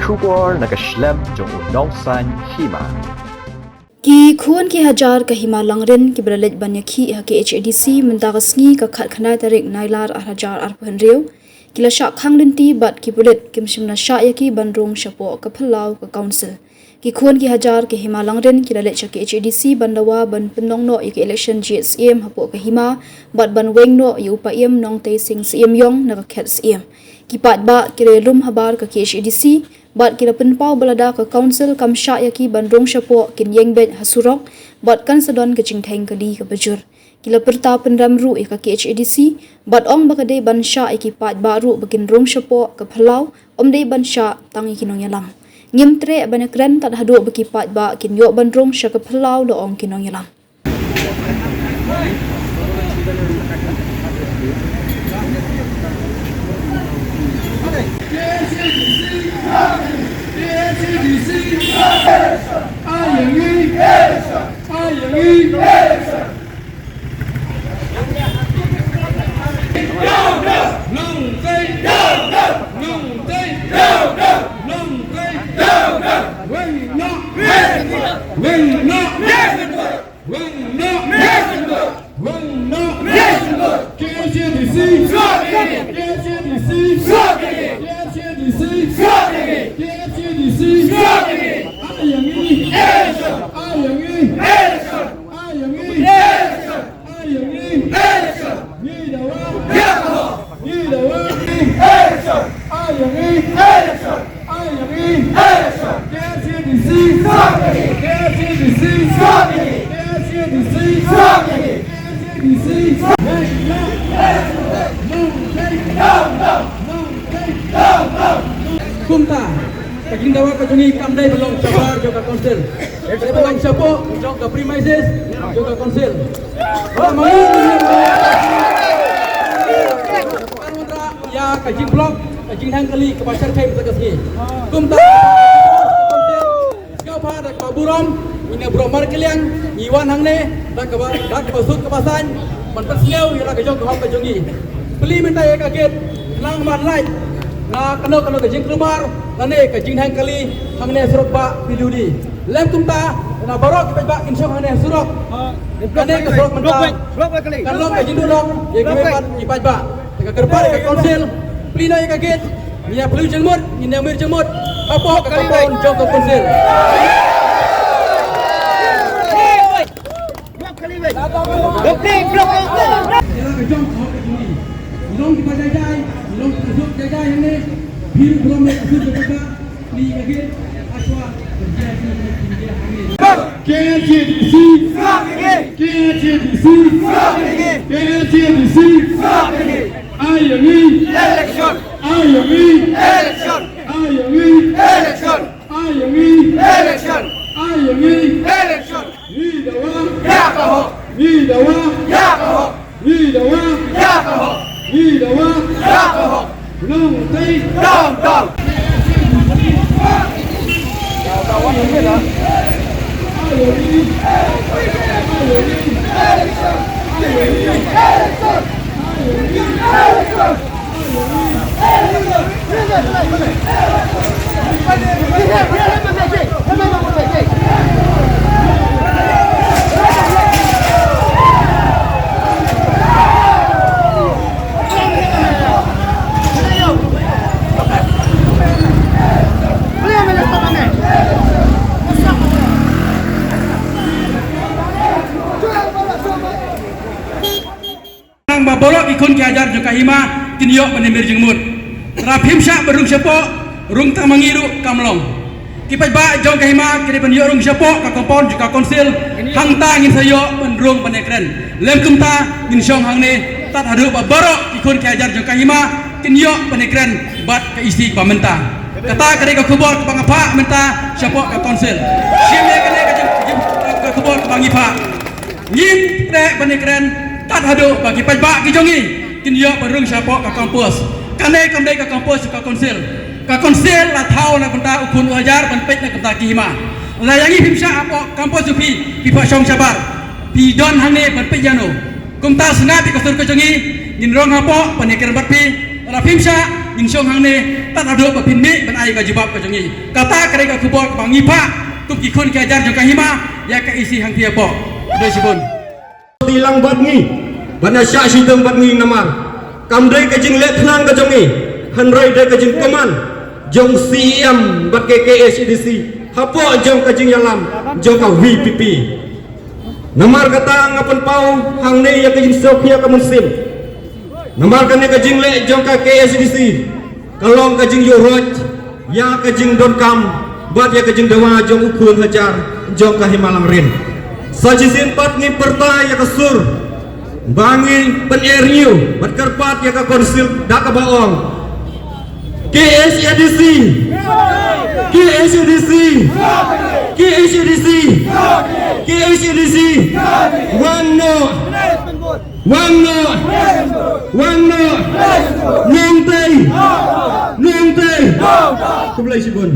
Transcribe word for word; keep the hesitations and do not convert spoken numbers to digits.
Khubor na ka shlem jong u nongsan hima. Ki khun ki hajar ka hima Langrin kiba la leit ban ïakhih ha K H A D C mynta ka sngi ka khatkhyndai tarik Nailar ar hajar arphew hynriew ki la shah khang lynti bad ki pulit kim shym la shah ïa ki ban rung shapoh ka phyllaw ka council. Ki khun ki hajar ka hima Langrin ki la leit sha K H A D C ban dawa ban pynlong noh ïa ka election jied syiem hapoh ka hima bad ban weng noh ïa u Paiem Nongtei Sing Syiemiong na ka khet syiem. Ki paidbah ki la ïalum habar ka K H A D C bad ki la pynpaw ba lada ka council kam shah ïa ki ban rung shapoh kin ïeng beit ha surok bad kan sa don ka jingtheng kali kaba jur. Ki la pyrta pynrem ruh ïa ka K H A D C bad ong ba ka dei ban shah ïa ki paidbah ruh ba kin rung shapoh ka phyllaw, ym dei ban shah tang ïa ki nongïalam. Ngim treh ban ïakren tad haduh ba ki paidbah kin ïoh ban rung sha ka phyllaw, la ong ki nongïalam. Weng noh! Weng noh! K H A D C! K H A D C! K H A D C! Ai ïa ngi! Ai ïa ngi! Ai ïa ngi! Ai ïa ngi! Ngi dawa! Ngi dawa! Ai ïa ngi! Ai ïa ngi! K H A D C! K H A D C! K H A D C! K H A D C! Kumta, ka jingdawa ka jong ngi kam dei ban long shabar jong ka council. Ka dei ban long shapoh jong ka premises jong ka council. Ba ma ngi ïa ka jingblock, ka jingnang kali kaba shyrkhei mynta ka sngi. Kumta, sngewbha da kaba burom, ngin ïa burom markylliang, ngi wan hangne da kaba, da kaba suk kaba saiñ ban pynsngew ïa la ka jong ka hok ka jong ngi. Plie mynta ïa ka gate, khnang ban lait na kano kano ka jingkulmar lane ka jingnang kali hangne surok ba P W D. Lem kumta na baroh ki paidbah kin shong hangne surok. Kane ka surok mynta kan long ka jingduh long ïa kiwei pat ki paidbah. Te ka kyrpad ïa ka council, plie noh ïa ka gate, ngin ïa plie jingmut, ngin ïa mir jingmut hapoh ka compound jong ka council. Ïa la ka jong ka hok ka jong ngi. Ngi long kiba jai jai, ngi long kiba suk jai jai hangne. Phi ruh burom ïa ka sur ka jaka. K H A D C, K H A D C, K H A D C, ai ïa ngi election, ai ïa ngi election, ai ïa ngi election, ai ïa ngi election, ai ïa ngi election. Ngi dawa ïa ka hok, ngi dawa ïa ka hok. Ngi dawa ïa ka hok. Ngi dawa ïa ka hok. Nongtei. Dam dam. Nang ba baroh ki khun ki hajar jong ka hima kin ïoh ban ïa mir jingmut. Lada phim shah ban rung shapoh, rung tang ma ngi ruh kam long. Ki paidbah jong ka hima ki dei ban ïoh rung shapoh ka compound jong ka council. Hangta ngin sa ïoh ban rung ban ïakren. Lem kumta ngin shong hangne tad haduh ba baroh ki khun ki hajar jong ka hima kin ïoh ban ïakren bad ka E C ba mynta. Kata ka dei ka khubor kaba nga phah mynta shapoh ka council. Shim ïa kane ka jing, jing, ka khubor kaba ngi phah. Ngim treh ban ïakren tad haduh ba ki paidbah ki jong ngi kin ïoh ban rung shapoh ka campus. Kane kam dei ka campus ka council. Ka council la thaw na ka bynta u khun u hajar ban peit na ka bynta ki hima. La ïa ngi phim shah hapoh campus jong phi, phi phah shong shabar. Phi don hangne ban peit ïano. Kumta sngap ïa ka sur ka jong ngi, ngin rung hapoh ban ïakren bad phi. Lada phim shah, Phin shong hangne tad haduh ba phin mih ban ai ka jubab ka jong ngi. Kata ka dei ka khubor kaba ngi phah kum ki khun ki hajar jong ka hima ïa ka E C hangtei hapoh. Khublei shibun. Ti lang bad ngi, ban ïa shah shitom bad ngi namar kam dei ka jingleh khnang ka jong ngi, hynrei dei ka jingkmen jong C E M bad ka K H A D C hapoh jong ka jingïalam jong ka V P P. Namar kata nga pynpaw hangne ïa ka jingsngewkhia ka mynsiem. Namar kane ka jingleh jong ka K H A D C ka long ka jingïuhroit ïa ka jingdonkam bad ïa ka jingdawa jong u khun hajar jong ka hima langrin. Sa shisien pat ngi pyrta ïa ka sur ba ngi pynïar ñiew bad kyrpad ïa ka council da kaba ong: K H A D C, K H A D C, K H A D C, K H A D C. Wan noh, wan noh, wan noh. Nongtei, nongtei. Khublei shibun.